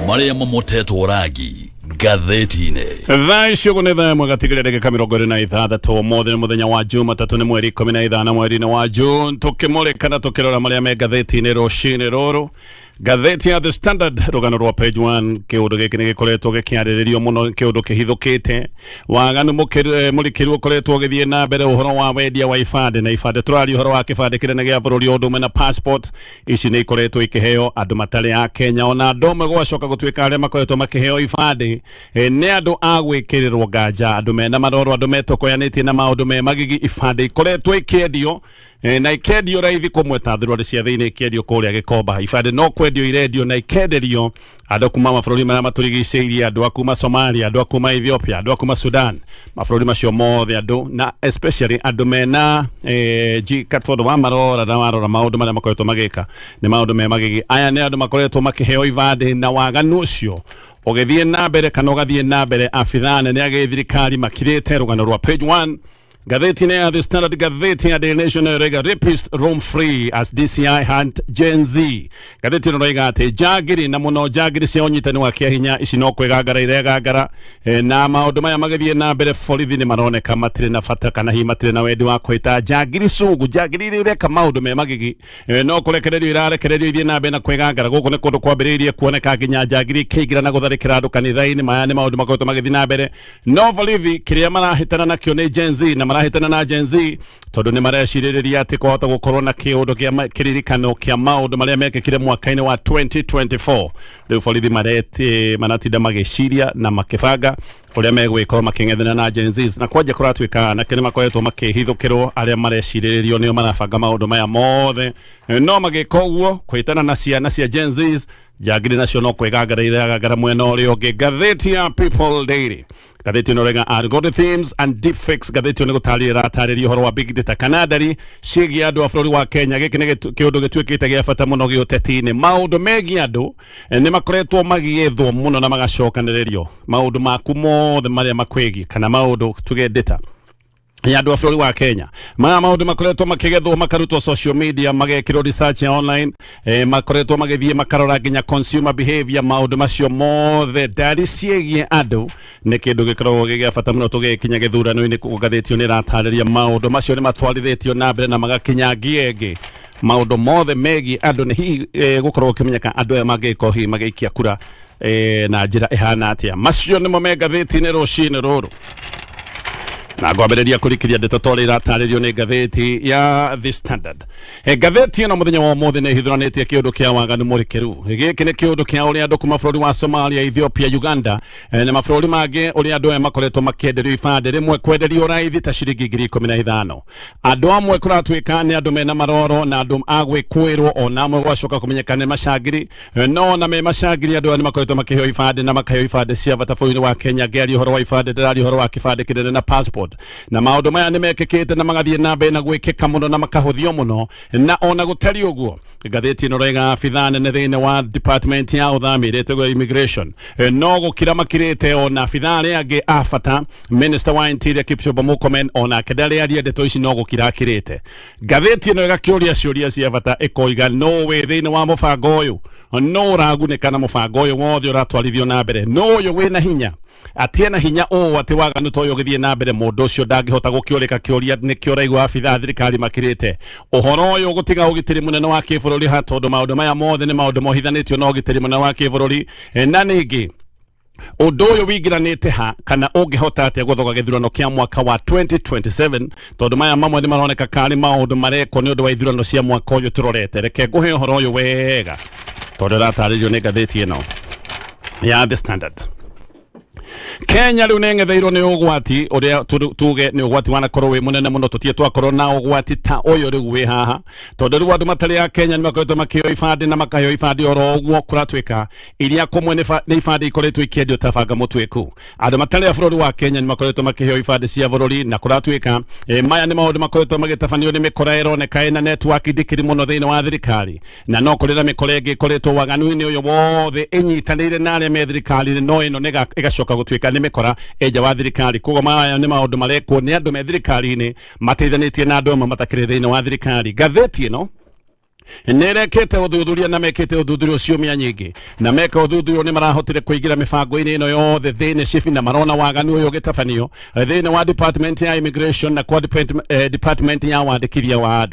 Marĩa mamotetwo rangi ngathĩti-inĩ. Thaa icio ũguo nĩ thaa ĩmwe gatigĩrĩra ndagĩka 26. Ũmũthĩ nĩ mũthenya wa Jumatatũ, nĩ mweri 15 mweri-inĩ wa June. Tũkĩmũrĩka na tũkĩrora marĩa me ngathĩti-inĩ rũcinĩ rũrũ. Ngathĩti ya The Standard, rũgano rwa page 1, kĩũndũ gĩkĩ nĩ gĩkoretwo gĩkĩarĩrĩrio mũno, kĩũndũ kĩhithũkĩte, waganu mũrikĩru ũkoretwo ũgĩthiĩ na mbere, ũhoro wa wendia wa ibandĩ na ibandĩ. Tũraria ũhoro wa kĩbandĩ kĩnene gĩa bũrũri o ũndũ ũmwe na passport. Ici nĩ ikoretwo ikĩheo andũ matarĩ a Kenya, ona andũ amwe gwacoka gũtuĩka arĩa makoretwo makĩheo ibandĩ nĩ andũ a gwĩkĩrĩrwo nganja, andũ mena maroro, andũ metokoyanĩtie na maũndũ me magigi. Ibandĩ ikoretwo ikĩendio na ikendio raithi kũmwe ta thurwari cia thĩinĩ, ikendio kũrĩa Gĩkomba. Ibandĩ no kwendio irendio na ikenderio andũ kuma mabũrũri marĩa matũrigicĩirie, andũ a kuma Somalia, andũ a kuma Ethiopia, andũ a kuma Sudan, mabũrũri macio mothe, andũ na especially andũ mena njika, tondũ wa marora na warora maũndũ marĩa makoretwo magĩka nĩ maũndũ me magigi. Aya nĩ andũ makoretwo makĩheo ibandĩ na waganu ũcio ũgĩthiĩ na mbere kana ũgathiĩ na mbere. Abithaa nene a gĩthirikari makirĩte, rũgano rwa page 1 ngathĩti-inĩ ya The Standard. Ngathĩti ya Daily Nation nayo ĩrauga "Rapist roam free as DCI hunt Gen Z". Ngathĩti ĩno ĩrauga atĩ njangiri na mũno njangiri cia ũnyitani wa kĩahinya ici no kwĩgangara iregangara. Na maũndũ maya magĩthiĩ na mbere, borithi nĩ maroneka matirĩ na bata kana hihi matirĩ na wendi wa kwĩta njangiri cungu. Njangiri iria ireka maũndũ me magigi no kũrekererio irarekererio ithiĩ na mbere na kwĩgangara. Gũkũ nĩ kũndũ kwambĩrĩirie kuoneka nginya njangiri ikĩingĩra na gũtharĩkĩra andũ kanitha-inĩ. Maya nĩ maũndũ makoretwo magĩthiĩ na mbere, no borithi kĩrĩa marahĩtana nakĩo nĩ Gen Z, na marahĩtana na Gen Z tondũ nĩ marecirĩrĩria atĩ kwahota gũkorwo na kĩũndũ kĩa kĩririkano kĩa maũndũ marĩa mekĩkire mwaka-inĩ wa 2024. Rĩu borithi maratinda magĩciria na makĩbanga ũrĩa megwĩkorwo makĩng'ethana na Gen Z, na kwanja kũratuĩka anake nĩ makoretwo makĩhithũkĩrwo arĩa marecirĩrĩrio nĩo marabanga maũndũ maya mothe. No magĩka ũguo kwĩtana na ciana cia Gen Z, njangiri nacio no kwĩgangara iragangara mwena ũrĩa ũngĩ. Ngathĩti ya People Daily, ngathĩti ĩno rega "Algorithms and Deepfakes". Ngathĩti ĩno nĩ gũtarĩria ĩratarĩria ũhoro wa big data kana ndari ciĩgiĩ andũ a bũrũri wa Kenya. Gĩkĩ nĩ kĩũndũ gĩtuĩkĩte gĩa bata mũno gĩũteti-inĩ. Maũndũ megiĩ andũ nĩ makoretwo magĩethwo mũno na magacokanĩrĩrio, maũndũ maku mothe marĩa makwĩgiĩ kana maũndũ tuge data ya andũ a bũrũri wa Kenya. Maya maũndũ makoretwo makĩgethwo, makarutwo social media, magekĩrwo research ya online, makoretwo magĩthiĩ makarora nginya consumer behavior. Maũndũ macio mothe, ndari ciĩgiĩ andũ nĩ kĩndũ gĩkoragwo gĩ gĩa bata mũno tũgĩkinya gĩthurano-inĩ. Koguo ngathĩti ĩyo nĩ ĩratarĩria maũndũ macio nĩ matwarithĩtio na mbere na magakinya ngia ĩngĩ. Maũndũ mothe megiĩ andũ nĩ hihi gũkorwo gũkĩmenyeka andũ aya mangĩgĩkorwo hihi magĩikia kura na njĩra ĩhana atĩa. Macio nĩmo me ngathĩti-inĩ rũcinĩ rũrũ, na ngwambĩrĩria kũrikĩria ndeto ta ũrĩa iratarĩrio nĩ ngathĩti ya The Standard. Ngathĩti ĩno mũthenya wa ũmũthĩ nĩ ĩhithũranĩtie kĩũndũ kĩa waganu mũrikĩru. Gĩkĩ nĩ kĩũndũ kĩa ũrĩa andũ kuma bũrũri wa Somalia, Ethiopia, Uganda na mabũrũri mangĩ, ũrĩa andũ aya makoretwo makĩenderio ibandĩ, rĩmwe kwenderio raithi ta ciringi 15,000. Andũ amwe kũratuĩka nĩ andũ mena maroro na andũ a gwĩkũĩrwo, ona amwe gwacoka kũmenyeka nĩ macangiri. No ona me macangiri, andũ aya nĩ makoretwo makĩheo ibandĩ na makaheo ibandĩ cia bata bũrũri-inĩ wa Kenya. Ngĩaria ũhoro wa ibandĩ, ndĩraria ũhoro wa kĩbandĩ kĩnene na passport. Na maũndũ maya nĩ mekĩkĩte na magathiĩ na mbere na gwĩkĩka mũno na makahũthio mũno. Na ona gũtariĩ ũguo, ngathĩti ĩno rega abithaa nene thĩinĩ wa department ya ũthami ĩrĩa ĩtagwo immigration no gũkira makirĩte, ona abithaa arĩa angĩ a bata. Minister wa Interior Kipchumba Murkomen onake ndarĩ aria ndeto ici, no gũkira akirĩte. Ngathĩti ĩno ĩgakĩũria ciũria cia bata, ĩkoiga no wĩ thĩinĩ wa mũbango ũyũ, no ũragunĩka na mũbango ũyũ wothe ũratwarithio na mbere, no ũyũ wĩna hinya atĩ ena hinya ũũ atĩ waganu ta ũyũ ũgĩthiĩ na mbere mũndũ ũcio ndangĩhota gũkĩũrĩka. Kĩũria nĩkĩo ũraigua abithaa a thirikari makirĩte ũhoro ũyũ gũtiga ũgitĩri mũnene wa kĩbũrũri ha, tondũ maũndũ maya mothe nĩ maũndũ mohithanĩtio na ũgitĩri mũnene wa kĩbũrũri. Na ningĩ ũndũ ũyũ wingĩranĩte ha kana ũngĩhota atĩa gũthoga gĩthurano kĩa mwaka wa 2027, tondũ maya mamwe nĩ maroneka karĩ maũndũ marekwo nĩ ũndũ wa ithurano cia mwaka ũyũ tũrorete. Reke ngũhe ũhoro ũyũ wega tondũ ĩratarĩrio nĩ ngathĩti ĩno ya The Standard. Kenya rĩu nĩ ng'etheirwo nĩ ũgwati ũrĩa tuge nĩ ũgwati wanakorwo wĩ mũnene mũno. Tũtirĩ twakorwo na ũgwati ta ũyũ rĩu wĩ haha, tondũ rĩu andũ matarĩ a Kenya nĩ makoretwo makĩoya ibandĩ na makaheo ibandĩ oro ũguo. Kũratuĩka iria kũmwe nĩ ibandĩ ikoretwo ikĩendio ta banga mũtuĩku. Andũ matarĩ a bũrũri wa Kenya nĩ makoretwo makĩheo ibandĩ cia bũrũri, na kũratuĩka maya nĩ maũndũ makoretwo magĩtabanio nĩ mĩkora ĩroneka ĩna network ndikĩri mũno thĩinĩ wa thirikari. Na no kũrĩ na mĩkora ĩngĩ ĩkoretwo waganu-inĩ ũyũ wothe ĩnyitanĩire na arĩa me thirikari-inĩ, no ĩno nĩ ĩgacoka gũtuĩka nĩ mĩkora ĩ nja wa thirikari. Koguo maya nĩ maũndũ marekwo nĩ andũ me thirikari-inĩ mateithanĩtie na andũ amwe matakĩrĩ thĩinĩ wa thirikari. Ngathĩti ĩno Nĩ ĩrekĩte ũthuthuria na mekĩte ũthuthuria ciumia nyingĩ, na meka ũthuthuria nĩ marahotire kũingĩra mĩbango-inĩ ĩno yothe thĩinĩ cibi, na marona waganu ũyũ ũgĩtabanio thĩinĩ wa department ya immigration na kwa department ya wandĩkithia wa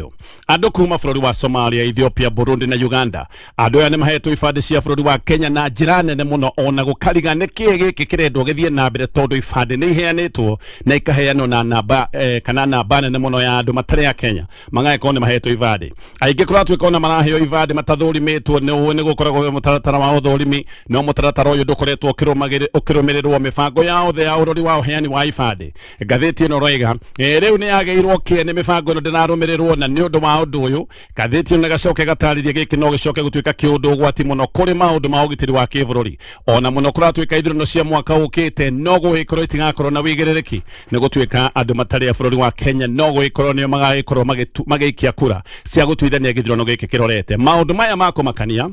andũ kuma bũrũri wa Somalia, Ethiopia, Burundi na Uganda. Andũ aya nĩ mahetwo ibandĩ cia bũrũri wa Kenya na njĩra nene mũno, ona gũkariga nĩ kĩĩ gĩkĩ kĩrendwo gĩthiĩ na mbere, tondũ ibandĩ nĩ iheanĩtwo na ikaheanwo na namba kana namba nene mũno ya andũ matarĩ a Kenya magagĩkorwo nĩ mahetwo ibandĩ. Aingĩ kũratuĩka ona maraheo ibandĩ matathũrimĩtwo. Nĩ ũĩ nĩ gũkoragwo gwĩ mũtaratara wa ũthũrimi, no mũtaratara ũyũ ndũkoretwo ũkĩrũmĩrĩrwo mĩbango ya othe ya ũrori wa ũheani wa ibandĩ. Ngathĩti ĩno roiga rĩu nĩ yagĩirwo kĩene mĩbango ĩno ndĩrarũmĩrĩrwo, na nĩ ũndũ wa ũndũ ũyũ ngathĩti ĩno ĩgacoka ĩgatarĩria gĩkĩ no gĩcoke gũtuĩka kĩũndũ ũgwati mũno kũrĩ maũndũ ma ũgitĩri wa kĩbũrũri, ona mũno kũratuĩka ithurano cia mwaka ũkĩte no gũgĩkorwo itigakorwo na wĩigĩrĩrĩki, nĩ gũtuĩka andũ matarĩ a bũrũri wa Kenya no gũgĩkorwo nĩo magagĩkorwo magĩikia kura cia gũtuithania gĩthurano gĩkĩ kĩrorete. Maũndũ maya ma kũmakania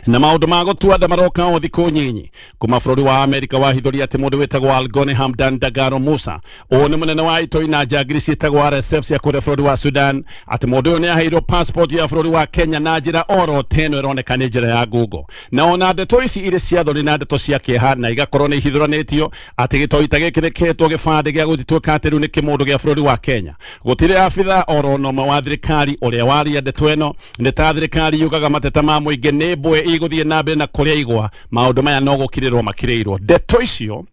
na maũndũ ma gũtua nda maroka o thikũ nyinyi kuma bũrũri wa Amerika wahithũria atĩ mũndũ wĩtagwo Algoni Hamdan Dagalo Musa, ũyũ nĩ mũnene wa itoi na njangiri ciĩtagwo RSF cia kũrĩa bũrũri wa Sudan, atĩ mũndũ ũyũ nĩ aheirwo passport ya bũrũri wa Kenya na njĩra oro ta ĩno ĩroneka nĩ njĩra ya Google. Na ona ndeto ici irĩ cia thoni na ndeto cia kĩeha na igakorwo nĩ ihithũranĩtio atĩ gĩtoi ta gĩkĩ nĩkĩhetwo gĩbandĩ gĩa gũthituĩka atĩ rĩu nĩ kĩmũndũ gĩa bũrũri wa Kenya. Gũtirĩ abitha oro na ũmwe wa thirikari ũrĩa waria ndeto ĩno. Nĩ ta thirikari yugaga mateta ma mũingĩ nĩ mbwe igũthiĩ na mbere na kũrĩa igwa. Maũndũ maya no gũkirĩrwo makirĩirwo. Ndeto icio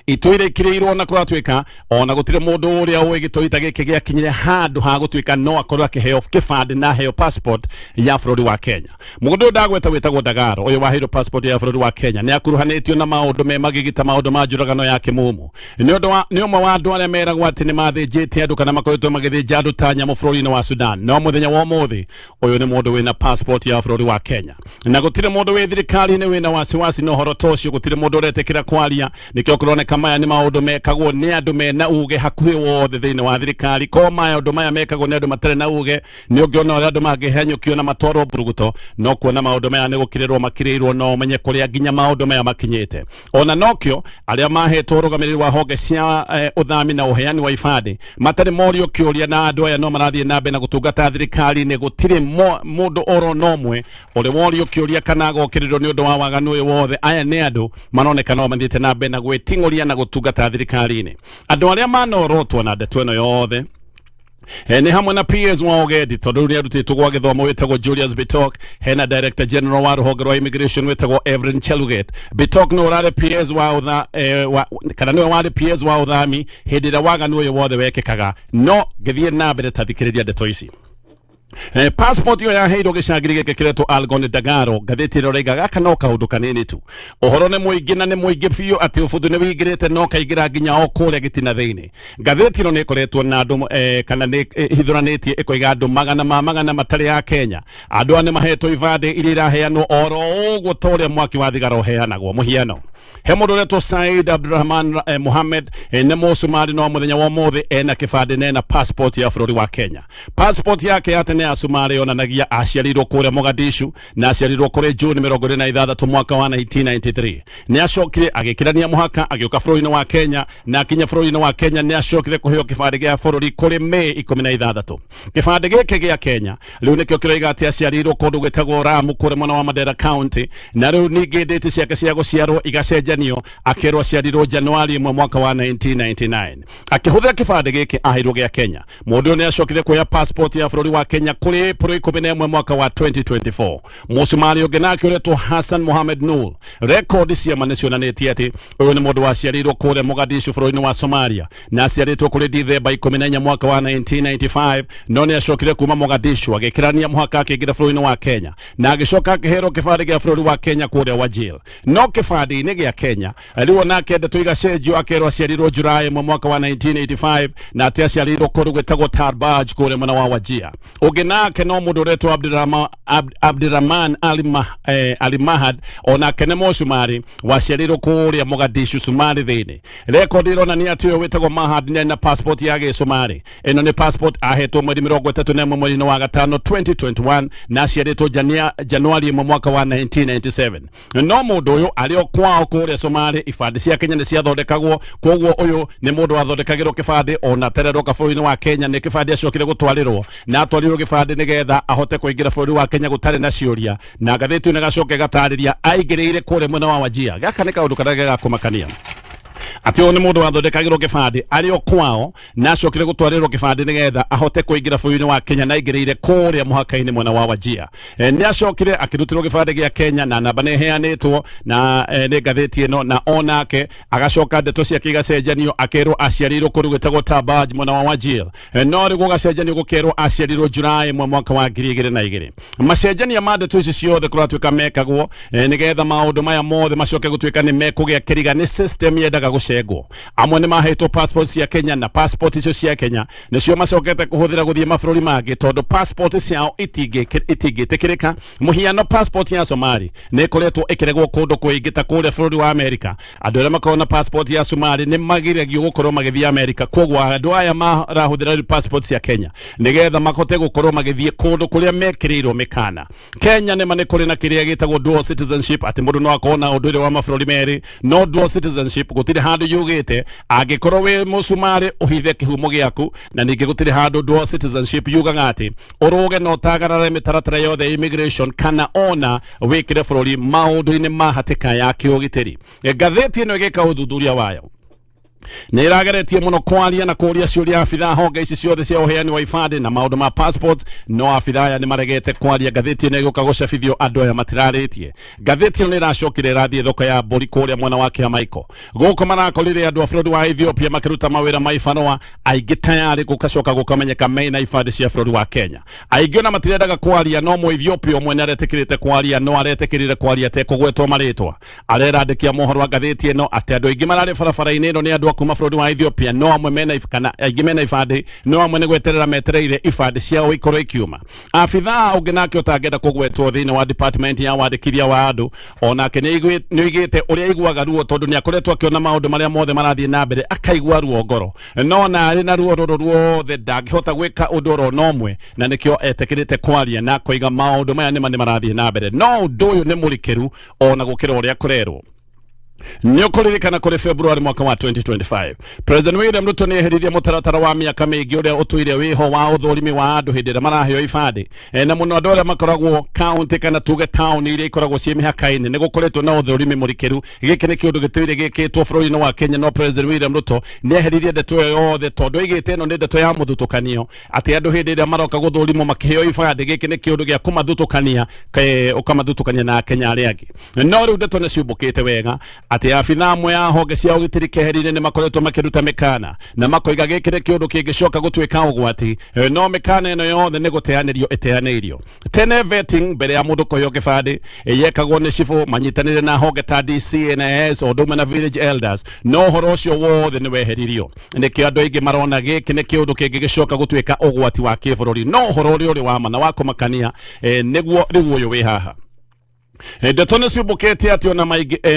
itũire ikirĩirwo, na kũratuĩka ona gũtirĩ mũndũ ũrĩa ũĩ gĩtoi ta gĩkĩ gĩakinyire handũ ha gũtuĩka no akorwo akĩheo kĩbandĩ na aheo passport ya bũrũri wa Kenya. Mũndũ ũyũ ndagweta wĩtagwo Dagaro, ũyũ waheirwo passport ya bũrũri wa Kenya, nĩ akuruhanĩtio na maũndũ me magigi ta maũndũ ma njũragano ya kĩmumu. Nĩ ũndũ wa nĩ ũmwe wa andũ arĩa meragwo atĩ nĩ mathĩnjĩte andũ kana makoretwo magĩthĩnja andũ ta nyamũ bũrũri-inĩ wa Sudan. No mũthenya wa ũmũthĩ ũyũ nĩ mũndũ wĩna passport ya bũrũri wa Kenya, na gũtirĩ mũndũ wĩ thirikari-inĩ wĩna wasiwasi na ũhoro ta ũcio. Gũtirĩ mũndũ ũretĩkĩra kwaria. Nĩkĩo kũroneka maya nĩ maũndũ mekagwo nĩ andũ mena uge hakuhĩ wothe thĩinĩ wa thirikari. Ko maũndũ maya mekagwo nĩ andũ matarĩ na uge, nĩ ũngĩona ũrĩa andũ mangĩhenyũkio na matwarwo mburuguto. No kuona maũndũ maya nĩ gũkirĩrwo makirĩirwo, no ũmenye kũrĩa nginya maũndũ maya makinyĩte. Ona nokĩo arĩa mahetwo ũrũgamĩrĩri wa honge cia ũthami na ũheani wa ibandĩ matarĩ morio kĩũria, na andũ aya no marathiĩ na mbere na gũtungata thirikari-inĩ. Gũtirĩ mũndũ oro na ũmwe ũrĩ worio kĩũria kana agokĩrĩrwo nĩ ũndũ wa waganu ũyũ wothe. Aya nĩ andũ maroneka no mathiĩte na mbere na gwĩting'ũria na gũtungata thirikari-inĩ. Andũ arĩa manorotwo na ndeto ĩno yothe nĩ hamwe na PS wa Ũgendi, tondũ rĩu nĩ arutĩtwo gwa gĩthomo, wĩtagwo Julius Bitok. Hena Director General wa rũhonge rwa immigration wĩtagwo Evelyn Cheluget. Bitok nĩ ũrarĩ PS wa ũtha, wa, kana nĩwe warĩ PS wa ũthami hĩndĩ ĩrĩa waganu ũyũ wothe wekĩkaga. No ngĩthiĩ na mbere, ta thikĩrĩria ndeto ici. Passport ĩyo yaheirwo gĩcangiri gĩkĩ kĩretwo Algon Dagaro. Ngathĩti ĩrĩa ũraiga gaka no kaũndũ kanini tu. Ũhoro nĩ mũingĩ na nĩ mũingĩ biũ atĩ ũbuthu nĩ wĩingĩrĩte na ũkaingĩra nginya o kũrĩa gĩtina thĩinĩ. Ngathĩti ĩno nĩ ĩkoretwo na andũ kana nĩ ĩhithũranĩtie ĩkoiga andũ magana ma magana matarĩ a Kenya. Andũ aya nĩ mahetwo ibandĩ iria iraheanwo oro ũguo ta ũrĩa mwaki wa thigara ũheanagwo. Mũhiano, he mũndũ ũretwo Said Abdurrahman Mohamed, nĩ Mũcumari, no mũthenya wa ũmũthĩ ena kĩbandĩ na ena passport ya bũrũri wa Kenya. Passport yake ya tene ya Sumarĩ yonanagia aciarirwo kũrĩa Mogadishu, na aciarirwo kũrĩ June 26 mwaka wa 1993. Nĩ acokire agĩkĩrania mũhaka agĩũka bũrũri-inĩ wa Kenya, na akinya bũrũri-inĩ wa Kenya nĩ acokire kũheo kĩbandĩ gĩa bũrũri kũrĩ Mei 16. Kĩbandĩ gĩkĩ gĩa Kenya rĩu nĩkĩo kĩroiga atĩ aciarĩirwo kũndũ gwĩtagwo Ramu kũrĩa mwena wa Mandera County, na rĩu ningĩ ndĩti ciake cia gũciarwo igacenjanio, akerwo aciarirwo Januari 1 mwaka wa 1999. Akĩhũthĩra kĩbandĩ gĩkĩ aheirwo gĩa Kenya, mũndũ ũyũ nĩ acokire kuoya passport ya bũrũri wa Kenya kũrĩ April 11 mwaka wa 2024. Mũcumarĩ ũngĩ nake ũretwo Hassan Mohamed Nur, rekondi cia ma nĩ cionanĩtie atĩ ũyũ nĩ mũndũ waciarĩirwo kũrĩa Mogadishu bũrũri-inĩ wa Somalia, na aciarĩtwo kũrĩ Dithemba 14 mwaka wa 1995, no nĩ acokire kuma Mogadishu agĩkĩrania mũhaka akĩingĩra bũrũri-inĩ wa Kenya, na agĩcoka akĩherwo kĩbandĩ gĩa bũrũri wa Kenya kũrĩa Wajir. No kĩbandĩ-inĩ gĩa Kenya rĩu onake ndeto igacenjio, akerwo aciarirwo Julai 1 mwaka wa 1985, na atĩ aciarĩirwo kũndũ gwĩtagwo Tarbaj kũrĩa mwena wa Wajir. Ũngĩ nake no mũndũ ũretwo Abdirahman Ali Mahad, onake nĩ Mũcumarĩ waciarĩirwo kũrĩa Mogadishu Sumarĩ thĩinĩ. Rekondi ironania atĩ ũyũ wĩtagwo Mahad nĩ na passport ya gĩcumarĩ. Ĩno nĩ passport ahetwo mweri 31 mweri-inĩ wa gatano 2021, na aciarĩtwo Januari 1 mwaka wa 1997. No mũndũ ũyũ arĩ o kwao Kũrĩa Somalia ibandĩ cia Kenya nĩ ciathondekagwo, koguo ũyũ nĩ mũndũ wathondekagĩrwo kĩbandĩ ona tererũka bũrũri-inĩ wa Kenya. Nĩ kĩbandĩ acokire gũtwarĩrwo, na atwarirwo gĩbandĩ nĩgetha ahote kũingĩra bũrũri wa Kenya gũtarĩ na ciũria. Na ngathĩti ĩno ĩgacoka ĩgatarĩria aingĩrĩire kũrĩa mwena wa Wajir. Gaka nĩ kaũndũ karĩa gakũmakania, atĩ ũyũ nĩ mũndũ wathondekagĩrwo kĩbandĩ arĩ o kwao, na acokire gũtwarĩrwo kĩbandĩ nĩgetha ahote kũingĩra bũrũri-inĩ wa Kenya, na aingĩrĩire kũrĩa mũhaka-inĩ mwena wa Wajir. Nĩ acokire akĩrutĩrwo gĩbandĩ gĩa Kenya, na namba nĩ ĩheanĩtwo na nĩ ngathĩti ĩno, na onake agacoka ndeto ciake igacenjanio, akerwo aciarĩirwo kũndũ gwĩtagwo Tabaj mwena wa Wajir, no rĩu gũgacenjanio gũkerwo aciarirwo Julai 1 mwaka wa 2002. Macenjania ma ndeto ici ciothe kũratuĩka mekagwo nĩgetha maũndũ maya mothe macoke gũtuĩka nĩ mekũgĩa kĩriga. Nĩ system yendaga gũcengwo. Amwe nĩ mahetwo passport cia Kenya, na passport icio cia Kenya nĩcio macokete kũhũthĩra gũthiĩ mabũrũri mangĩ, tondũ passport ciao itingĩtĩkĩrĩka. Mũhiano, passport ya Somali nĩ ĩkoretwo ĩkĩregwo kũndũ kũingĩ, ta kũrĩa bũrũri wa Amerika. Andũ arĩa makoragwo na passport ya Somali nĩ magiragio gũkorwo magĩthiĩ Amerika. Koguo andũ aya marahũthĩra rĩu passport cia Kenya nĩgetha mahote gũkorwo magĩthiĩ kũndũ kũrĩa mekĩrĩirwo mĩkana. Kenya nĩma nĩ kũrĩ na kĩrĩa gĩtagwo dual citizenship, atĩ mũndũ no akorwo na ũndũire wa mabũrũri merĩ, no dual citizenship gũtirĩ handũ yugĩte angĩkorwo wĩ mũcumarĩ ũhithe kĩhumo gĩaku, na ningĩ gũtirĩ handũ dual citizenship yugaga atĩ ũrũge na ũtagarare mĩtaratara yothe ya immigration, kana ona wĩkĩre bũrũri maũndũ-inĩ ma hatĩka ya kĩũgitĩri. Ngathĩti ĩno ĩgĩka ũthuthuria wayo nä ĩrageretie mũno kwaria na kũria ciũria abithaa honge ici ciothe cia ũheani wa ibandĩ na maũndũ ma passport, no abithaa aya nĩ maregete kwaria. Ngathĩti ĩno ĩgũka gũcabithio andũ aya matirarĩtie. Ngathĩti ĩno nĩ ĩracokire ĩrathiĩ thoko ya mbũri kũrĩa mwena wa Kĩamaiko. Gũkũ marakorire andũ a bũrũri wa Ethiopia makĩruta mawĩra ma ibarũa, aingĩ tayarĩ gũgacoka gũkamenyeka mena ibandĩ cia bũrũri wa Kenya. Aingĩ ona matirendaga kwaria, no Mũethiopia ũmwe nĩ aretĩkĩrĩte kwaria, no aretĩkĩrire kwaria atekũgwetwo marĩtwa. Arera andĩki a mohoro a ngathĩti ĩno atĩ andũ aingĩ mararĩ barabara-inĩ ĩno nĩ andũ a kuma bũrũri wa Ethiopia, no amwe mena kana aingĩ mena ibandĩ, no amwe nĩ gweterera metereire ibandĩ ciao ikorwo ikiuma. Abithaa ũngĩ nake ũtangĩenda kũgwetwo thĩinĩ wa department ya wandĩkithia wa andũ onake nĩ oigĩte ũrĩa aiguaga ruo, tondũ nĩ akoretwo akĩona maũndũ marĩa mothe marathiĩ na mbere, akaigua ruo ngoro, no na arĩ na ruo rũrũ ruothe ndangĩhota gwĩka ũndũ oro na ũmwe, na nĩkĩo etĩkĩrĩte kwaria na akoiga maũndũ maya nĩma nĩ marathiĩ na mbere, no ũndũ ũyũ nĩ mũrikĩru ona gũkĩra ũrĩa kũrerwo. Nĩ ũkũririkana kũrĩ February mwaka wa 2025, President William Ruto nĩ eheririe mũtaratara wa mĩaka mĩingĩ ũrĩa ũtũire wĩho wa ũthũrimi wa andũ hĩndĩ ĩrĩa maraheo ibandĩ, na mũno andũ arĩa makoragwo kaunti kana tuge taũni iria ikoragwo ciĩ mĩhaka-inĩ. Nĩ gũkoretwo na ũthũrimi mũrikĩru. Gĩkĩ nĩ kĩũndũ gĩtũire gĩkĩtwo bũrũri-inĩ wa Kenya, no President William Ruto nĩ eheririe ndeto ĩyo yothe, tondũ aigĩte ĩno nĩ ndeto ya mũthutũkanio, atĩ andũ hĩndĩ ĩrĩa maroka gũthũrimwo makĩheo ibandĩ, gĩkĩ nĩ kĩũndũ gĩa kũmathutũkania, ũkamathutũkania na Akenya arĩa angĩ. No rĩu ndeto nĩ ciumbũkĩte wega atĩ abithaa amwe a honge cia ũgitĩri keheri-inĩ nĩ makoretwo makĩruta mĩkana na makoiga gĩkĩ nĩ kĩũndũ kĩngĩcoka gũtuĩka ũgwati, no mĩkana ĩno yothe nĩ gũteanĩrio ĩteanĩirio. Tene vetting mbere ya mũndũ kũheo kĩbandĩ yekagwo nĩ cibũ manyitanĩire na honge ta DCNS o ũndũ ũmwe na village elders, no ũhoro ũcio wothe nĩ weheririo. Nĩkĩo andũ aingĩ marona gĩkĩ nĩ kĩũndũ kĩngĩgĩcoka gũtuĩka ũgwati wa kĩbũrũri. No ũhoro ũrĩa ũrĩ wa ma na wa kũmakania nĩguo rĩu ũyũ wĩ haha. Ndeto nĩ ciumbũkĩte atĩ ona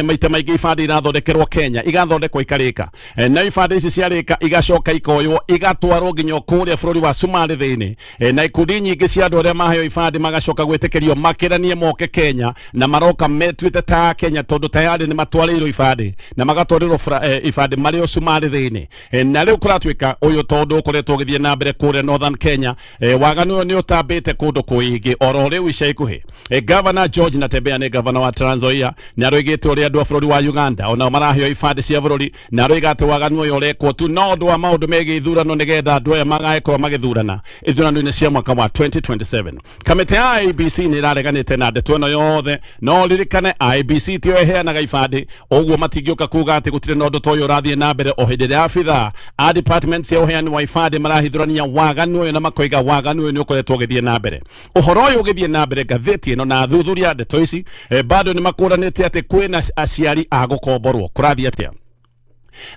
maita maingĩ ibandĩ irathondekerwo Kenya, igathondekwo ikarĩka, na ibandĩ ici ciarĩka igacoka ikoywo igatwarwo nginya kũrĩa bũrũri wa Somalia thĩinĩ, na ikundi nyingĩ cia andũ arĩa maheo ibandĩ magacoka gwĩtĩkĩrio makĩranie moke Kenya, na maroka metuĩte ta Kenya, tondũ tayarĩ nĩ matwarĩirwo ibandĩ na magatwarĩrwo ibandĩ marĩ o Somalia thĩinĩ. Na rĩu kũratuĩka ũyũ tondũ ũkoretwo ũgĩthiĩ na mbere kũrĩa Northern Kenya, waganu ũyũ nĩ ũtambĩte kũndũ kũingĩ oro rĩu ica ikuhĩ. Governor George Natembeya nĩ governor wa Trans Nzoia, nĩ aroigĩte ũrĩa andũ a bũrũri wa Uganda onao maraheo ibandĩ cia bũrũri, na aroiga atĩ waganu ũyũ ũrekwo tu no ũndũ wa maũndũ megiĩ ithurano, nĩgetha andũ aya magagĩkorwo magĩthurana ithurano-inĩ cia mwaka wa 2027. Kamĩtĩ ya IEBC nĩ ĩrareganĩte na ndeto ĩno yothe, no ririkane IEBC tiyo ĩheanaga ibandĩ, ũguo matingĩũka kuga atĩ gũtirĩ na ũndũ ta ũyũ ũrathiĩ na mbere, o hĩndĩ ĩrĩa abithaa a department cia ũheani wa ibandĩ marahithũrania waganu ũyũ na makoiga waganu ũyũ nĩ ũkoretwo ũgĩthiĩ na mbere. Ũhoro ũyũ ũgĩthiĩ na mbere, ngathĩti ĩno na athuthuria ndeto ici bado nĩ makũranĩte atĩ kwĩna aciari a gũkomborwo. Kũrathiĩ atĩa?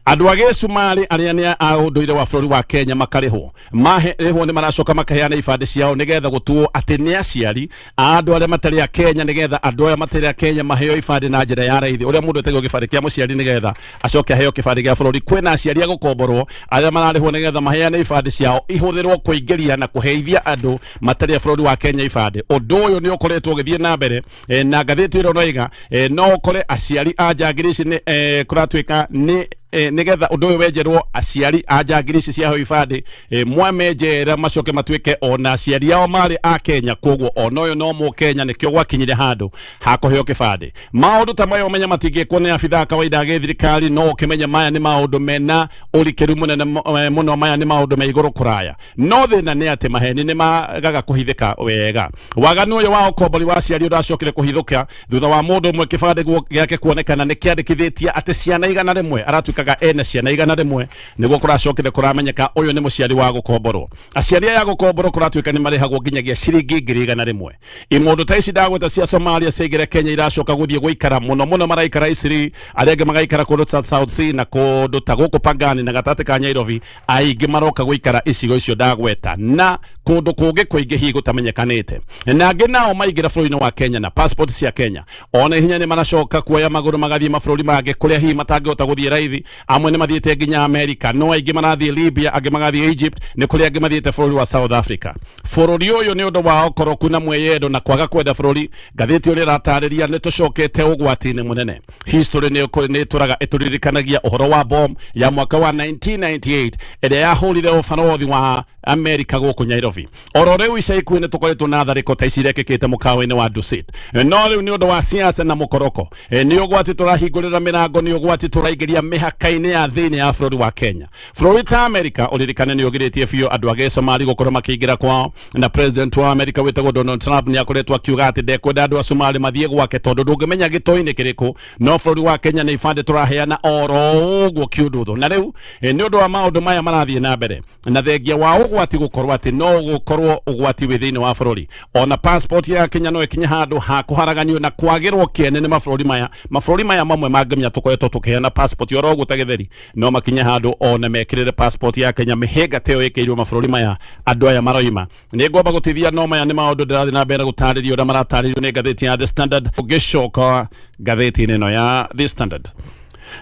Andũ a gĩcumarĩ arĩa nĩ a ũndũire wa bũrũri wa Kenya makarĩhwo, marĩhwo nĩ maracoka makaheana ibandĩ ciao nĩgetha gũtuo atĩ nĩ aciari a andũ arĩa matarĩ a Kenya, nĩgetha andũ aya matarĩ a Kenya maheo ibandĩ na njĩra ya raithi, ũrĩa mũndũ etagio gĩbandĩ kĩa mũciari nĩgetha acoke aheo kĩbandĩ gĩa bũrũri. Kwĩna aciari a gũkomborwo arĩa mararĩhwo nĩgetha maheane ibandĩ ciao ihũthĩrwo kũingĩria na kũheithia andũ matarĩ a bũrũri wa Kenya ibandĩ. Ũndũ ũyũ nĩ ũkoretwo ũgĩthiĩ na mbere na ngathĩti ĩno noiga no ũkore aciari a njangiri ici nĩ kũratuĩka nĩ nĩgetha ũndũ ũyũ wenjerwo aciari a njangiri ici ciaheo ibandĩ mwamenjera macoke matuĩke ona aciari ao marĩ a Kenya, koguo ona ũyũ no mũkenya, nĩkĩo gwakinyire handũ ha kũheo kĩbandĩ. Maũndũ ta maya ũmenya matingĩkwo nĩ abithaa kawaida a gĩthirikari, no ũkĩmenye maya nĩ maũndũ mena ũrikĩru mũnene mũno, maya nĩ maũndũ me igũrũ kũraya. No thĩna nĩ atĩ maheni nĩ magaga kũhithĩka wega. Waganu ũyũ wa ũkombori wa aciari ũracokire kũhithũka thutha wa mũndũ ũmwe kĩbandĩ gĩake kuonekana nĩ kĩandĩkithĩtie atĩ ciana 100, aratuĩkaga ena ciana 100, nĩguo kũracokire kũramenyeka ũyũ nĩ mũciari wa gũkomborwo. Aciari aya gũkomborwo kũratuĩka nĩ marĩhagwo nginyagia ciringi 100,000. Imũndũ ta ici ndagweta cia Somalia ciaingĩra Kenya iracoka gũthiĩ gũikara mũno mũno, maraikara Isiri, arĩa angĩ magaikara kũndũ ta South C na kũndũ ta gũkũ Pangani na gatagatĩ ka Nairobi. Aingĩ maroka gũikara icigo icio ndagweta na kũndũ kũngĩ kũingĩ hihi gũtamenyekanĩte. Na angĩ nao maingĩra bũrũri-inĩ wa Kenya na passport cia Kenya, ona ihenya nĩ maracoka kuoya magũrũ magathiĩ mabũrũri mangĩ kũrĩa hihi matangĩhota gũthiĩ raithi. Amwe nĩ mathiĩte nginya Amerika, no aingĩ marathiĩ Libya, angĩ magathiĩ Egypt, nĩ kũrĩ angĩ mathiĩte bũrũri wa South Africa. Bũrũri ũyũ nĩ ũndũ wa ũkoroku na mwĩyendo na kwaga kwenda bũrũri, ngathĩti ũrĩa ĩratarĩria nĩ tũcokete ũgwati-inĩ mũnene. History nĩ ĩtũraga ĩtũririkanagia ũhoro wa bomb ya mwaka wa 1998 ĩrĩa yahũrire ũbarothi wa Amerika gũkũ Nairobi. Oro rĩu ica ikuhĩ nĩ tũkoretwo na tharĩko ta ici irekĩkĩte mũkawa-inĩ wa Dusit. No rĩu nĩ ũndũ wa siasa na mũkoroko, nĩ ũgwati tũrahingũrĩra mĩrango, nĩ ũgwati tũraingĩria mĩhaka-inĩ ya thĩinĩ ya bũrũri wa Kenya. Bũrũri ta Amerika ũririkane nĩ ũgirĩtie biũ andũ a gĩcomari gũkorwo makĩingĩra kwao, na president wa Amerika wĩtagwo Donald Trump nĩ akoretwo akiuga atĩ ndekwenda andũ a Somali mathiĩ gwake tondũ ndũngĩmenya gĩtoi-inĩ kĩrĩkũ. No bũrũri wa Kenya nĩ ibandĩ tũraheana oro ũguo kiundutho. Na rĩu nĩ ũndũ wa maũndũ maya marathiĩ na mbere na thengia wa ũgwati gũkorwo atĩ no gũkorwo ũgwati wĩ thĩinĩ wa bũrũri, ona passport ya Kenya no ĩkinye handũ ha kũharaganio na kwagĩrwo kĩene nĩ mabũrũri maya. Mabũrũri maya mamwe mangĩmenya tũkoretwo tũkĩheana passport oro ũguo ta gĩtheri, no makinye handũ ona mekĩrĩre passport ya Kenya mĩhĩnga ta ĩyo ĩkĩirwo mabũrũri maya andũ aya maroima. Nĩ ngwamba gũtithia, no maya nĩ maũndũ ndĩrathiĩ na mbere gũtarĩria ũrĩa maratarĩrio nĩ ngathĩti ya The Standard. Ũngĩcoka ngathĩti-inĩ ĩno ya The Standard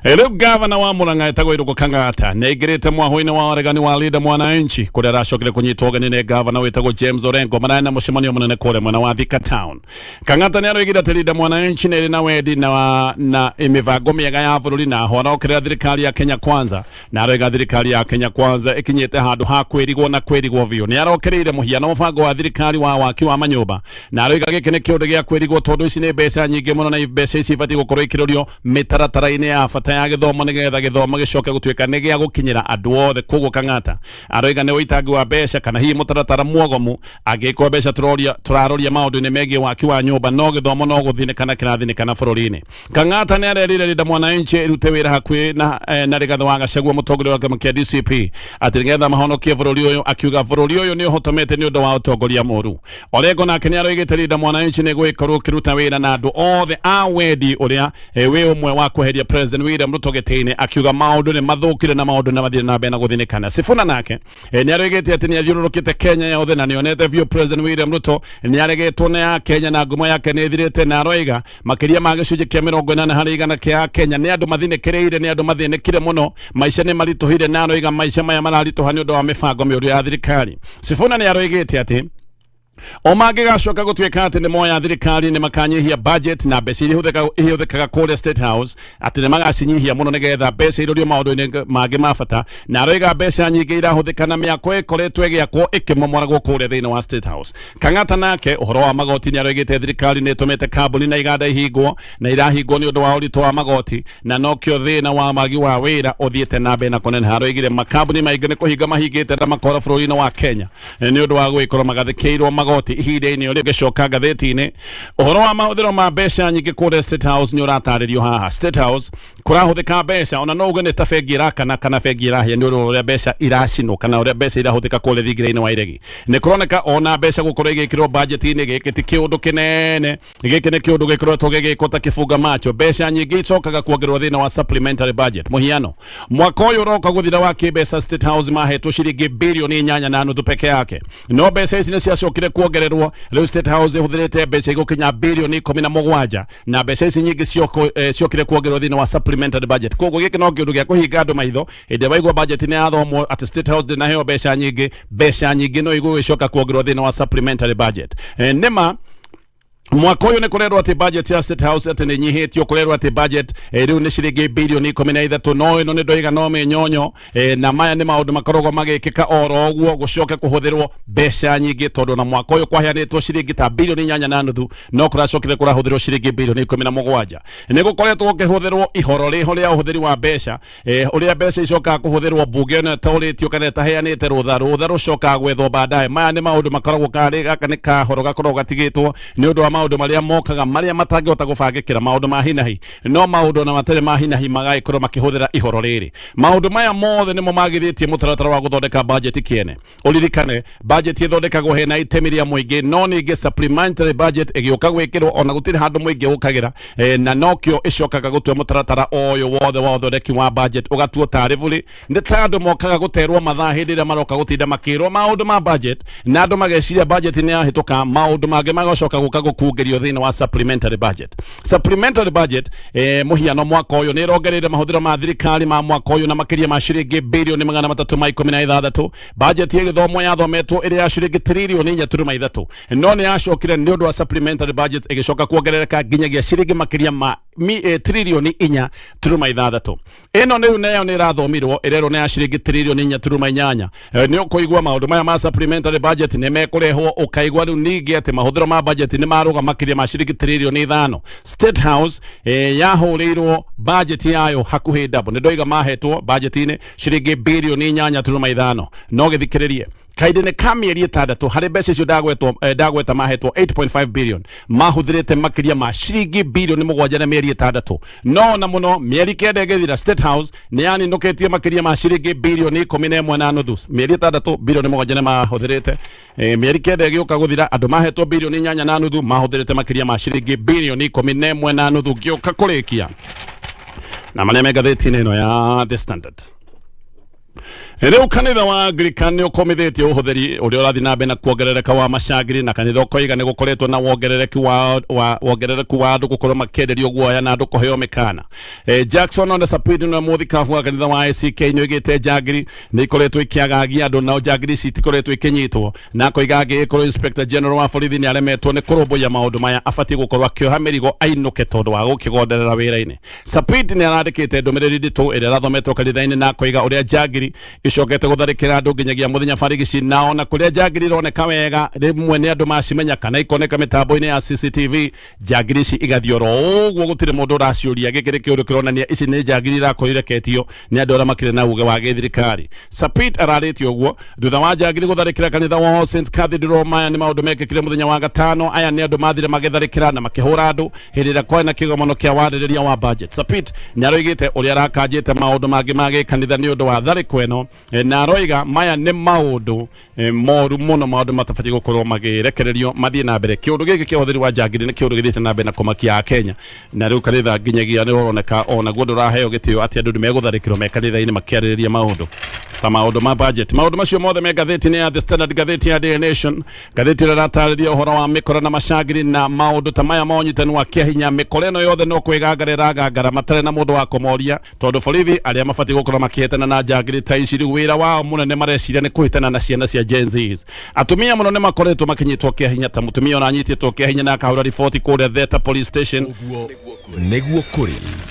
rĩu, gavana wa Murang'a etagwo Irũngũ Kang'ata nĩ aingĩrĩte mwahũ-inĩ wa ũregani wa Linda Mwananchi kũrĩa aracokire kũnyitwo ũgeni nĩ gavana wĩtagwo James Orengo. Mararĩ na mũcemanio mũnene kũrĩa mwena wa Thika Town. Kang'ata nĩ aroigire atĩ Linda Mwananchi nĩ ĩrĩ na wendi na mĩbango mĩega ya bũrũri, na ho arokerera thirikari ya Kenya Kwanza, na aroiga thirikari ya Kenya Kwanza ĩkinyĩte handũ ha kwĩrigwo na kwĩrigwo biũ. Nĩ arokereire mũhiano mũbango wa thirikari wa waki wa manyũmba, na aroiga gĩkĩ nĩ kĩũndũ gĩa kwĩrigwo tondũ ici nĩ mbeca nyingĩ mũno, na mbeca ici ibatiĩ gũkorwo ikĩrorio mĩtaratara-inĩ ya bata ya gĩthomo nĩgetha gĩthomo gĩcoke gũtuĩka nĩ gĩa gũkinyĩra andũ othe. Koguo Kang'ata aroiga nĩ ũitangi wa mbeca kana hihi mũtaratara mwogomu angĩkorwo mbeca tũraroria maũndũ-inĩ megiĩ waki wa nyũmba, no gĩthomo no gũthinĩkana kĩrathinĩkana bũrũri-inĩ. Kang'ata nĩ arerire Linda Mwananchi ĩrute wĩra hakuhĩ na Rigathĩ wa Gachagua, mũtongoria wa kĩama kĩa DCP, atĩ nĩgetha mahonokie bũrũri ũyũ, akiuga bũrũri ũyũ nĩ ũhotomete nĩ ũndũ wa ũtongoria mũru. Orengo nake nĩ aroigĩte Linda Mwananchi nĩ gũgĩkorwo ũkĩruta wĩra na andũ othe a wendi ũrĩa wĩ ũmwe wa kweheria President William Ruto gĩtĩ-inĩ, akiuga maũndũ nĩ mathũkire na maũndũ nĩ mathire na mbere na gũthinĩkana. Sifuna nake nĩ aroigĩte atĩ nĩ athiũrũrũkĩte Kenya yothe na nĩonete biũ President William Ruto nĩ aregetwo nĩ a Kenya na ngumo yake nĩ ĩthirĩte, na aroiga makĩria ma gĩcunjĩ kĩa 80% kĩa Kenya nĩ andũ mathinĩkĩrĩire, nĩ andũ mathĩnĩkire mũno, maica nĩ maritũhire, na aroiga maica maya mararitũha nĩ ũndũ wa mĩbango mĩũru ya thirikari. Sifuna nĩ aroigĩte atĩ o mangĩgacoka gũtuĩka atĩ nĩ moya thirikari, nĩ makanyihia budget na mbeca iria ihũthĩkaga kũrĩa State House, atĩ nĩ magacinyihia mũno nĩgetha mbeca irorio maũndũ-inĩ mangĩ ma bata, na aroiga mbeca nyingĩ irahũthĩka na mĩako ĩkoretwo ĩgĩakwo ĩkĩmomoragwo kũrĩa thĩinĩ wa State House. Kang'ata nake ũhoro wa magoti nĩ aroigĩte thirikari nĩ ĩtũmĩte kambuni na iganda ihingwo na irahingwo nĩ ũndũ wa ũritũ wa magoti, na nokĩo thĩna wa wagi wa wĩra ũthiĩte na mbere na kũneneha. Aroigire makambuni maingĩ nĩ kũhinga mahingĩte na makora bũrũri-inĩ wa Kenya nĩ ũndũ wa gũgĩkorwo magathĩkĩirwo magoti. Magoti ihinda-inĩ ũrĩa gĩcoka ngathĩti-inĩ. Ũhoro wa mahũthĩro ma mbeca nyingĩ kũrĩa State House nĩ ũratarĩrio haha. State House kũrahũthĩka mbeca ona no uge nĩ ta bengi ĩrakana kana bengi ĩrahĩa nĩ ũndũ wa ũrĩa mbeca iracinwo kana ũrĩa mbeca irahũthĩka kũrĩa thingira-inĩ wa iregi. Nĩ kũroneka ona mbeca gũkorwo igĩkĩrwo budget-inĩ, gĩkĩ ti kĩũndũ kĩnene, gĩkĩ nĩ kĩũndũ gĩkoretwo gĩgĩkwo ta kĩbunga macho. Mbeca nyingĩ icokaga kuongererwo thĩinĩ wa supplementary budget. Mũhiano, mwaka ũyũ ũroka gũthira wa kĩmbeca, State House mahetwo ciringi birioni 8.5 peke yake, no mbeca ici nĩ ciacokire kuongererwo. Rĩu State House ĩhũthĩrĩte mbeca igũkinya birioni 17, na mbeca ici nyingĩ ciokire kuongererwo thĩinĩ wa supplementary budget. Koguo gĩkĩ no kĩũndũ gĩa kũhinga andũ maitho hĩndĩ ĩrĩa waigua budget nĩ yathomwo atĩ State House ndĩnaheo mbeca nyingĩ. Mbeca nyingĩ no igũgĩcoka kuongererwo thĩinĩ wa supplementary budget. Nĩma mwaka ũyũ nĩ kũrerwo atĩ budget ya State House atĩ nĩ nyihĩtio, kũrerwo atĩ budget rĩu nĩ ciringi birioni 13, no ĩno nĩ ndoiga no mĩnyonyo, na maya nĩ maũndũ makoragwo magĩkĩka oro ũguo gũcoke kũhũthĩrwo mbeca nyingĩ, tondũ na mwaka ũyũ kwaheanĩtwo ciringi ta birioni 8.5, no kũracokire kũrahũthĩrwo ciringi birioni 17. Nĩ gũkoretwo gũkĩhũthĩrwo ihoro rĩho rĩa ũhũthĩri wa mbeca, ũrĩa mbeca icokaga kũhũthĩrwo mbunge ĩno ĩtaũrĩtio kana ĩtaheanĩte rũtha, rũtha rũcokaga gwethwo baadaye. Maya nĩ maũndũ makoragwo karĩ gaka nĩ kahoro gakoragwo gatigĩtwo nĩ ũndũ wa maũndũ marĩa mokaga marĩa matangĩhota gũbangĩkĩra, maũndũ ma hinahi, no maũndũ ona matarĩ ma hinahi magagĩkorwo makĩhũthĩra ihoro rĩrĩ. Maũndũ maya mothe nĩmo magithĩtie mũtaratara wa gũthondeka budget kĩene. Ũririkane budget ĩthondekagwo hena itemi rĩa mũingĩ, no ningĩ supplementary budget ĩgĩũka gwĩkĩrwo ona gũtirĩ handũ mũingĩ ũkagĩra, na nokĩo ĩcokaga gũtua mũtaratara ũyũ wothe wa ũthondeki wa budget ũgatuo tarĩ bũrĩ. Nĩ ta andũ mokaga gũterwo mathaa hĩndĩ ĩrĩa maroka gũtinda makĩrwo maũndũ ma budget, na andũ mageciria budget nĩ yahĩtũka, maũndũ mangĩ magacoka gũka gũkungĩrio thĩinĩ wa supplementary budget. Supplementary budget, mũhiano mwaka ũyũ nĩ ĩrongereire mahũthĩro ma thirikari ma mwaka ũyũ na makĩria ma ciringi birioni 316. Budget ya gĩthomo yathometwo ĩrĩ ya ciringi tririoni 4.3, no nĩ yacokire nĩ ũndũ wa supplementary budget ĩgĩcoka kuongerereka nginyagia ciringi makĩria ma tririoni 4.6. Ĩno rĩu nayo nĩ ĩrathomirwo ĩrerwo nĩ ya ciringi tririoni 4.8. Nĩ ũkũigua maũndũ maya ma supplementary budget nĩ mekũrehwo, ũkaigua rĩu ningĩ atĩ mahũthĩro ma budget nĩ marũga makĩria ma ciringi tririoni 5. State House yahũrĩirwo budget yayo hakuhĩ double. Nĩ ndoiga mahetwo budget-inĩ ciringi birioni 8.5, no gĩthikĩrĩrie kahinda-inĩ ka mĩeri 6 harĩ mbeca icio ndagweta mahetwo 8.5 billion, mahũthĩrĩte makĩria ma ciringi birioni 7 na mĩeri 6. No na mũno mĩeri 9 ĩgĩthira, State House nĩ yaninũkĩtie makĩria ma ciringi birioni 11.5. Mĩeri 6, birioni 7 nĩ mahũthĩrĩte. Mĩeri 9 ĩgĩũka gũthira, andũ mahetwo birioni 8.5, mahũthĩrĩte makĩria ma ciringi birioni 11.5. Ngĩũka kũrĩkia na marĩa me ngathĩti-inĩ ĩno ya The Standard, rĩu kanitha wa Anglican nĩ ũkomithĩtie ũhũthĩri ũrĩa ũrathiĩ na mbere na kuongerereka wa macangiri, na kanitha ũkoiga nĩ gũkoretwo na wongerereku wa wongerereku wa andũ gũkorwo makĩenderio guoya na andũ kũheo mĩkana. Jackson Ole Sapit nĩwe mũthikabu wa kanitha wa ACK, nĩ oigĩte njangiri nĩ ikoretwo ikĩagagia andũ, nao njangiri ici itikoretwo ikĩnyitwo, na akoiga angĩgĩkorwo Inspector General wa borithi nĩ aremetwo nĩ kũrũmbũiya maũndũ maya, abatiĩ gũkorwo akĩoha mĩrigo ainũke tondũ wa gũkĩgonderera wĩra-inĩ. Sapit nĩ arandĩkĩte ndũmĩrĩri nditũ ĩrĩa ĩrathometwo kanitha-inĩ, na akoiga ũrĩa njangiri icokete gũtharĩkĩra andũ nginyagia mũthenya barigici, na ona kũrĩa njangiri ironeka wega rĩmwe nĩ andũ macimenya kana ikoneka mĩtambo-inĩ ya CCTV, njangiri ici igathiĩ oro ũguo, gũtirĩ mũndũ ũraciũria. Gĩkĩ nĩ kĩũndũ kĩronania ici nĩ njangiri irakorwo ireketio nĩ andũ arĩa makĩrĩ na uge wa gĩthirikari. Sapit ararĩtie ũguo thutha wa njangiri gũtharĩkĩra kanitha wa All Saints Cathedral. Maya nĩ maũndũ mekĩkire mũthenya wa gatano. Aya nĩ andũ mathire magĩtharĩkĩra na makĩhũra andũ hĩndĩ ĩrĩa kwarĩ na kĩgomano kĩa warĩrĩria wa budget. Sapit nĩ aroigĩte ũrĩa arakanjĩte maũndũ mangĩ ma gĩkanitha nĩ ũndũ wa tharĩko ĩno, na aroiga maya nĩ maũndũ moru mũno, maũndũ matabatiĩ gũkorwo magĩrekererio mathiĩ na mbere. Kĩũndũ gĩkĩ kĩa ũhũthĩri wa njangiri nĩ kĩũndũ gĩthiĩte na mbere na kũmakia Akenya, na rĩu kanitha nginyagia nĩ ũroneka onaguo ndũraheo gĩtĩo atĩ andũ nĩ megũtharĩkĩrwo me kanitha-inĩ makĩarĩrĩria maũndũ ta maũndũ ma budget. Maũndũ macio mothe me ngathĩti-inĩ ya The Standard. Ngathĩti ya Daily Nation, ngathĩti ĩrĩa ĩratarĩria ũhoro wa mĩkora na macangiri na maũndũ ta maya ma ũnyitani wa kĩahinya, mĩkora ĩno yothe no kwĩgangara ĩragangara matarĩ na mũndũ wa kũmoria, tondũ borithi arĩa mabatiĩ gũkorwo makĩhetana na njangiri ta ici rĩu wĩra wao mũnene mareciria nĩ kũhĩtana na ciana cia Gen Zs. Atumia mũno nĩ makoretwo makĩnyitwo kĩahinya, ta mũtumia ũranyitĩtwo kĩahinya na akahũra riboti kũrĩa Theta Police Station. Ũguo nĩguo kũrĩ.